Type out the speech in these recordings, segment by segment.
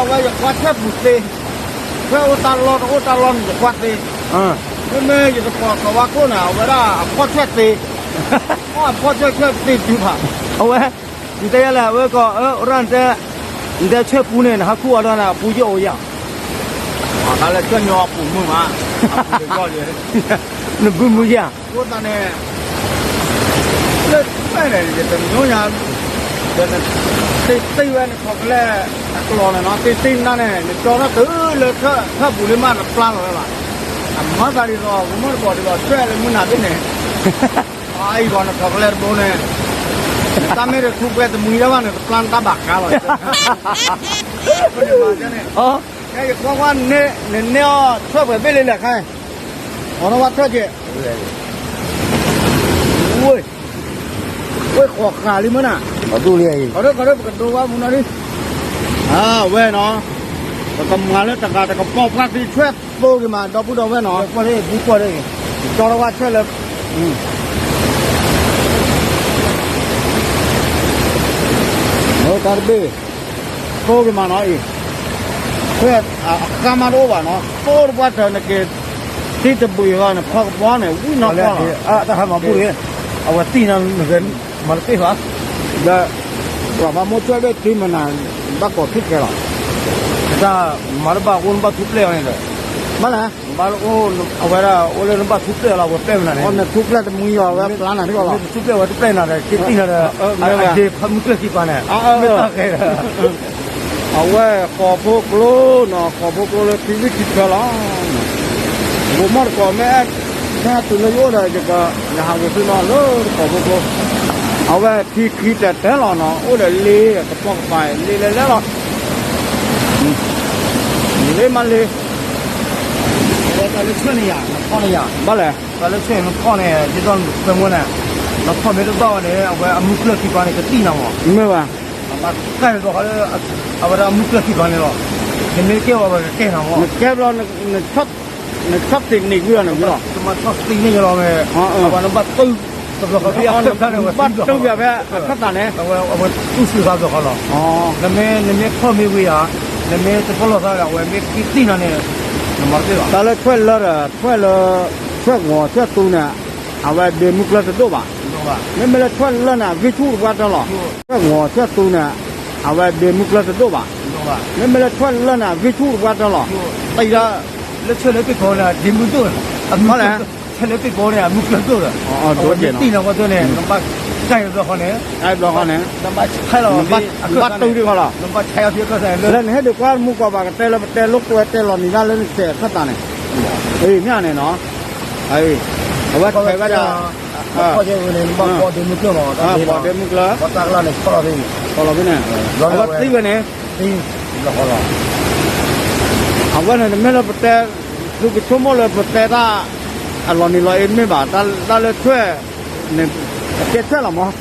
အဝဲယကွၢ်ထွဲၣ်ပူၤသ့, ထွဲၣ်အိၣ်တၢ်လီၢ်တအိၣ်တၢ်လီၢ်န့ၣ်ယကွၢ်သ့, မ့မ့ၢ်ယတကိးစီၤဝါခိၣ်န့ၣ် အဝဲဒၣ်အဖီၣ်ထွဲၣ်သ့, အဖီၣ်ထွဲၣ်ထွဲၣ်သ့တုၤဖး, အဝဲ, နတဲယၤလဲၣ် အဝဲကီး အၢ ရၣ်နတဲ, နတဲထွဲၣ်ပူၤန့ၣ် နဟးခူၣ်အီၤဒီးနပူၤယအိၣ်ယၤ, တၢ်လၢထွဲၣ်ညီအပူၤမုာ်မး, နဘုမုာ်ယၤ, အဃိသတးန့ၣ် လၢထွဲၣ်န့ၣ် ယတညီညါ, ဒီးန, တ့တ့ဝဲန chocolate အကျိၤန့ၣ်နီၤ, တ့တ့နၤန့ၣ် နကၠီထီၣ်တုၤလၢထွဲၣ်ပူၤလံမး နပျၢ်လီၤဝဲဘၣ်, အမၤသးဒ်သိး ပမ့ၢ်တကိးဒ်သိးထွဲၣ်လၢမုၢ်နၤဘ့ၣ်န့ၣ်, အအံၤဂီၤန chocolate တဘိန့ၣ်, နတၢ်မ့ၢ်တထူးပဲတမှံဒၣ်ဘၣ်န့ၣ် တပျၢ်နတၢ်ဘၣ်ကါလီၤ, ဖဲန့ၣ်မၤန့ၣ်, ကဲယကွၢ်ကွၢ်န့ၣ်, နနဲအီၤထွဲၣ်ပှဲၤဘ့ၣ်လံလဲၣ်ခါ, အိးထီၣ်ဘၣ်ထွဲၣ်က့ၤ, ဝ့ၢ်, ဝ့ၢ်ဃိးဃာ်လံမ့ၢ်နၤ, အဒူၣ်လံအံၤ, ခီဒိၣ်ခီဒိၣ်ပကဒိဘၣ်မူနီၤလံ, အဝဲနီၤ, ပကမၤလၢတဂၤတကပီၤပှၢ်သံထွဲၣ်သိက့ၤမး ဒီပုၢ်ဒီဝဲၢ်နီၤ, ကၠီထီၣ်ဘၣ်ထွဲၣ်လၢ, တၢ်တဘ့ၣ် သိက့ၤမးနီၤအံၤ, ထွဲၣ်အဃၢ်မးတအိၣ်ဘၣ်နီၤ, သိတပှၢ်တၢၢ်နက့ၤ, သံတဘှံးဃီနဖီကပီၤန့ၣ် ဝံၣ်နီၢ်ကီၢ်လီၤ, တၢ်ဟးမၤဘူၣ်လံ, အဝဲသံနၤနဂဲၤမၤတပ့ၢ်ဘၣ်, ဒီး, ပှၤဘၣ်မိၣ်ထွဲၣ်ဘ့ၣ်သံမနၤ, ဘၣ်ကိးထူၣ်ကဲလီၤ, တၢ်မၤတဘၣ်အိၣ်နဘၣ်ထူးပျဲၢ်အီၤန့ၣ်ဒီး, ဘၣ်လဲၣ်, ဘၣ်အိၣ်, အဝဲဒၣ်အိၣ်လၢနဘၣ်ထူးပျဲၢ်အီၤလီၤ အဝဲပျဲၢ်မနၤန့ၣ်, နထူးပျဲၢ်တမှံအီၤဝဲပျၢ်နၤထံၣ်ကီးလီၤ, နထူးပျဲၢ်ဝဲတပျဲၢ်နၤဒီး က့ၤသံနၤဒီး, အဒ့ဖးမုၢ်ကျၢၢ်ခံပၤန့ၣ်, မ့ၢ်တၢ်ကဲဒီး အဝဲဃိးဖိကျိနီၤ, ဃိးဖိကျိလၢထံဝံၣ်ထံဆၢလီၤ, ဘိးမီၢ်တကိးမ့ၢ်, ဖဲတုၤလၢယအိၣ်ဒီးယက, ယဟးဂီၤသုနီၤလၢဃိးဖိကျိ, အဝဲထံခံတဲာ်တဲာ်လီၤနီၤ, အိၣ်ဒီးလ့တပီၢ်ကပၤ လ့လဲၤလဲၤလီၤ, လ့မးလ့, အဝဲတၢ်လၢထွဲၣ်န့ၣ်ယၤ နဖီၣ်န့ၣ်ယၤ, ဘၣ်လဲၣ်, တၢ်လၢထွဲၣ်နဖီၣ်န့ၣ် ဒ်သိးနသၢမူန့ၣ်, နဖီၣ်မ့ၢ်တဘၣ်ဝဲန့ၣ် အဝဲအမုၢ်ကျၢၢ်ခံပၤန့ၣ် ကသံၣ်နၤမး, မ့ၢ်ဘၣ်, အမၤကဲဒီးဃီလၢ, အဝဲဒၣ်အမုၢ်ကျၢၢ်ခံပၤန့ၣ်လီၤ, နမ့ၢ်ကဲဝဲကကဲနၤမး, နကဲဘျီ, နဆီၣ်သ့ၣ်န့ၢ်ကွံာ်လီၤန့ၣ်ဝံၤလီၤ, တမၤဆီၣ်သ့ၣ်န့ၢ်လီၤဝဲ, အဝဲနဘၣ်တူၢ်, တဘျီဃီဖဲအဖျၢၣ်ဖျၢၣ်န့ၣ် ဝဲဘၣ်တူၢ်ယၤဖဲအခၢၣ်သးန့ၣ်, အဝဲတူၢ်စူၤသးဘျီဃီလီၤ, နမ့ၢ်, နမ့ၢ်ဖီၣ်မ့ၢ်ဝံၤဧါ, နမ့ၢ်တဖီၣ်လီၤသးဒီး အဝဲမ့ၢ်ကသံၣ်နၤန့ၣ်, နမၤတသ့ဘၣ်, တၢ်လၢထွဲၣ်လၢဒီး ထွဲၣ်လၢ, ထွဲၣ်ဂီၤထွဲၣ်သူန့ၣ်, အဝဲဒ့မုၢ်ကျၢၢ်တဒိၣ်ဘၣ်, မ့မ့ၢ်လၢထွဲၣ်လၢန့ၣ် အဂံၢ်ဆူၣ်တပှၢ်တၢၢ်လီၤ, ထွဲၣ်ဂီၤထွဲၣ်သူန့ၣ်, အဝဲဒ့မုၢ်ကျၢၢ်တဒိၣ်ဘၣ်, မ့မ့ၢ်လၢထွဲၣ်လၢန့ၣ် အဂံၢ်ဆူၣ်တပှၢ်တၢၢ်လီၤ, တၢ်အံၤဒၣ်, လၢထွဲၣ်လၢပ့ၢ်ဖီန့ၣ် ဒ့မုၢ်ဒိၣ်, မ့ၢ်လဲၣ်, ထွဲၣ်လၢပ့ၢ်ဖီန့ၣ် အမုၢ်ကျၢၢ်ဒိၣ်ဒီး, အဝဲမ့ၢ်သံၣ်နၤဃီဒိၣ်န့ၣ် နဘၣ်ကဲဘျီဃီန့ၣ်, ဘျီဃီန့ၣ်, နဘၣ်ဆဲးလီၤ, နဘၣ်တူၢ်ဒံးဃီလီၤ, နဘၣ်ဆဲးအီၤဖဲအခၢၣ်သးန့ၣ်လၢ, လၢနဟဲဒုးကွၢ်မူကီၢ်ဘၣ်ကတဲလၢပတဲလိာ်ကွဲတဲလီၤနံၤဒၣ်လၢနဆဲးအခၢၣ်သးန့ၣ်, အ့ၣ် မ့ၢ်န့ၣ်နီၤ, အဝဲခဲဝဲဒၣ်, ပှၤဒ့မုၢ်ကျၢၢ်, ပှၤသးကလါန့ၣ်, လီၤဖဲန့ၣ်, အဝဲသံဝဲန့ၣ်, အဝဲန့ၣ် နမ့ၢ်လၢပတဲ, သုကဆိကမိၣ်လၢပတဲတၢ်, အလီၤနံၤလီၤအ့မ့ၢ်ဘၣ်, တၢ်လၢထွဲၣ်, န့ၣ်, အကဲထွဲၣ်လီၤမး,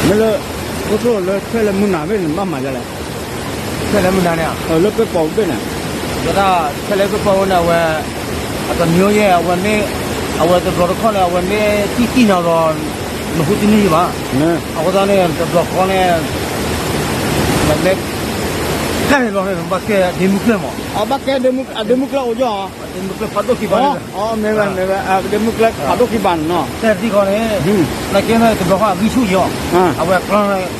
မ့ၢ်လၢ, အိၣ်လၢထွဲၣ်လၢမုၢ်နၤဘ့ၣ်န့ၣ် နဘၣ်မၤဒ်လဲၣ်, ထွဲၣ်လၢမုၢ်နၤန့ၣ်, လၢပ့ၢ်ပိာ်ဘ့ၣ်န့ၣ်, ဝဲဒၣ်, ထွဲၣ်လၢပ့ၢ်ပိာ်န့ၣ် အဝဲ, အတမံၤယဲၢ် အဝဲမ့ၢ်, အဝဲတဘျီတခီၣ်န့ၣ် အဝဲမ့ၢ်သံၣ်သံၣ်နၤဒီး, နဃုတန့ၢ်ဘၣ်, အဃိသတးန့ၣ် တဘျီဃီန့ၣ်, နမ့ၢ်, ကဲလီၤန့ၣ် နဘၣ်ကဲဒ့မုၢ်ကျၢၢ်မး, အဘၣ်ကဲဒ့မုၢ်ကျၢၢ်အိၣ်ယီၤ ဒ့မုၢ်ကျၢၢ်ဖးဒိၣ်ခံဘးန့ၣ်, မ့ၢ်ဝဲ, မ့ၢ်ဝဲ, ဒ့မုၢ်ကျၢၢ်ဖးဒိၣ်ခံဘးန့ၣ်နီၤ, တဲသံဃီန့ၣ်, နကဲန့ၣ်တဘျီဃီအဂံၢ်ဆူၣ်ယီၤ, အဝဲကျီၤ,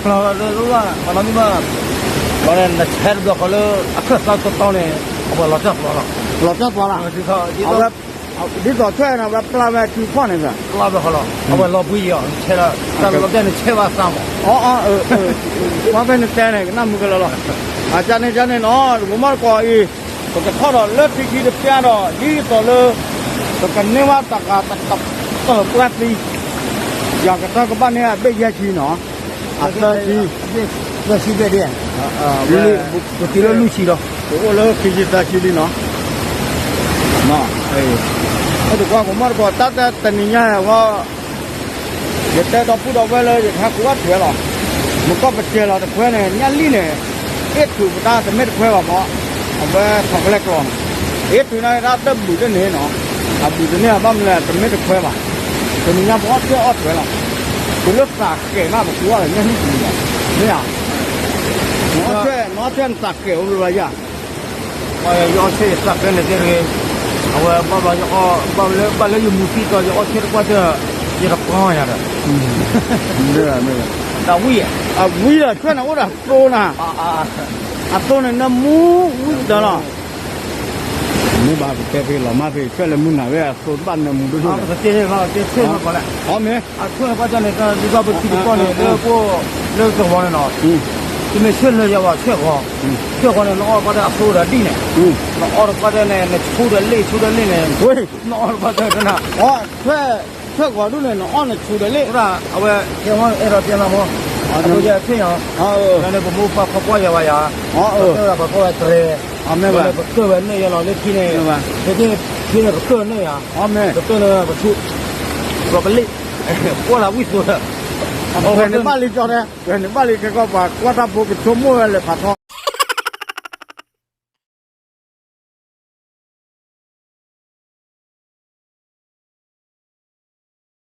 ကျီၤလၢလၢ, နဆဲးတဘျီဃီလၢ, အခၢၣ်သးတီတီန့ၣ်, အဝဲလီၤတၢ်ပျီလီၤ, လီၤတၢ်ပျီလီၤ, ဒ်သိးထွဲၣ်န့ၣ် အဝဲပျၢ်ဝဲအစုဖီၣ်န့ၣ်, ပျၢ်ဘျီဃီလီၤ, အဝဲလီၤဘှံးယီၤ, နဆဲးလီၤ, တၢ်လီၤတဲနဆဲးဘၣ်သးမး, အ, ကွၢ်ဖဲနတဲန့ၣ် ကနၣ်မုၢ်ကလၢလီၤ, အကန့ၣ်ကန့ၣ်နီၤ ပမီၢ်တကိးအံၤ ပကထီၣ်ဒီးလၢထံခံတပျၢ်ဒီး ဒ်သိးလၢ ပကန့ၢ်ဘၣ်တဂၤတကပၤပှၢ်သံ, ယၤကတၢၢ်ကဘၣ်န့ၢ်အဘ့ၣ်ယဲၢ်ဆံနီၤ, အသၢဆံ, သၢဆံဘ့ၣ်ဒ်, ပတုၤလၢလွံၢ်ဆံလီၤ, ပအိၣ်လၢခံဆံသၢဆံလံနီၤ, အဲၣ်ဒိးကွၢ်ပမီၢ်တကိး တၢ်တဲတနံၤညါအဂီၢ် ယတဲဒီပုၢ်ဒီဝဲၢ်လၢယကဟဲကူအီၣ်ထွဲလီၤ, မုၢ်ကီၢ်ပစဲၤလီၤတခွဲန့ၣ် ညၣ်လံၣ်န့ၣ်, အ့ၣ်ထုးပတၢ်တမ့ၢ်တခွဲဘၣ်မး, အဝဲဆီၣ်ကလဲၣ်ကျီၤန့ၣ်, အ့ၣ်ထုးန့ၣ်ဒၣ်တဘျုးတန့ၢ်နီၤ, အဘျုးတန့ၢ်အဘၣ်မနုၤလဲၣ် တမ့ၢ်တခွဲဘၣ်, တနံၤညါပအီၣ်ထွဲအီၣ်ထွဲလီၤ, တုၤလၢသးဃဲးမးပကူအီၣ်လီၤ ညၣ်လံၣ်ပူၤလီၤ, မ့ၢ်ဧါ, ပ နအီၣ်ထွဲ နအီၣ်ထွဲနသးကဲၤအိၣ်လၢၤဘၣ်ယၤ, ယအီၣ်ဆၢယသးကဲၤန့ၣ်သ့ၣ်တဂ့ၤ, အဝဲဘၣ်ဘျီယအီၣ် ဘၣ်လၢ ဘၣ်လၢယမူသံတီၤ ယအီၣ်ဆၢတကွၢ်တၢၢ်, ယတပီၢ်ယၤဒီး, တၢ်ဝံၣ်, အဝံၣ်ဒီးထွဲန့ၣ်အိၣ်ဒီးအသိနၤ, အသိန့ၣ်နမူဝံၣ်ကတၢၢ်လီၤ. မ့ၢ်ဘၣ်ပတဲဖဲလီၤမၢ်ဖဲ ထွဲလၢမုၢ်နၤဝဲအသိတဘၣ်နၢမူဒိၣ်ဒိၣ်န့ၣ်, အမ့ၢ်, အထွဲကွၢ်တၢၢ်န့ၣ် ဒ်သိးပထံပကီၢ်န့ၣ် လၢပအိၣ် လၢကဝီၤန့ၣ်နီၤ, တမ့ၢ်ဆၢလၢယၤဘၣ် ဆၢဂီၤ, ဆၢဂီၤန့ၣ် နအီၣ်ကွၢ်တၢၢ်အသိဒီးဒ်န့ၣ်, နအီၣ်တကွၢ်တၢၢ်န့ၣ် နဆူဒီးလ့ၣ် ဆူဒီးလ့ၣ်န့ၣ်, နအီၣ်တကွၢ်တၢၢ်တနၤ, ထွဲ, ထွဲဂီၤဒၣ်န့ၣ် နအီၣ်နဆူဒီးလ့ၣ်, အဝဲ, အဲၣ်ဒိးတဲနၤမ့ၢ်, အဒိယဲထွဲယၤ, န့ၣ်ပမိၢ်ပၢ်ဖီကွၢ်ယၤဘၣ်ယၤ, ပကၢၢ်ဝဲပကီၢ်ဝဲတြဲၤ, ပကၢၢ်ဝဲန့ၢ်ယဲလီၤလၢခံန့ၣ်, ဖဲန့ၣ်ပကၢၢ်န့ၢ်ယၤ, ပကၢၢ်န့ၢ်ပဆူ, ပလ့ၣ်, ကွၢ်လၢဝံၣ်သိဒီး, ပှဲၤန့ၣ်ဘၣ်လံကၠီတဲ, ပှဲၤန့ၣ်ဘၣ်လံကဲကီၢ်ပှၤ ကွၢ်တၢ်ဖိကဆိကမိၣ်ဝဲလဲၤဖးထီ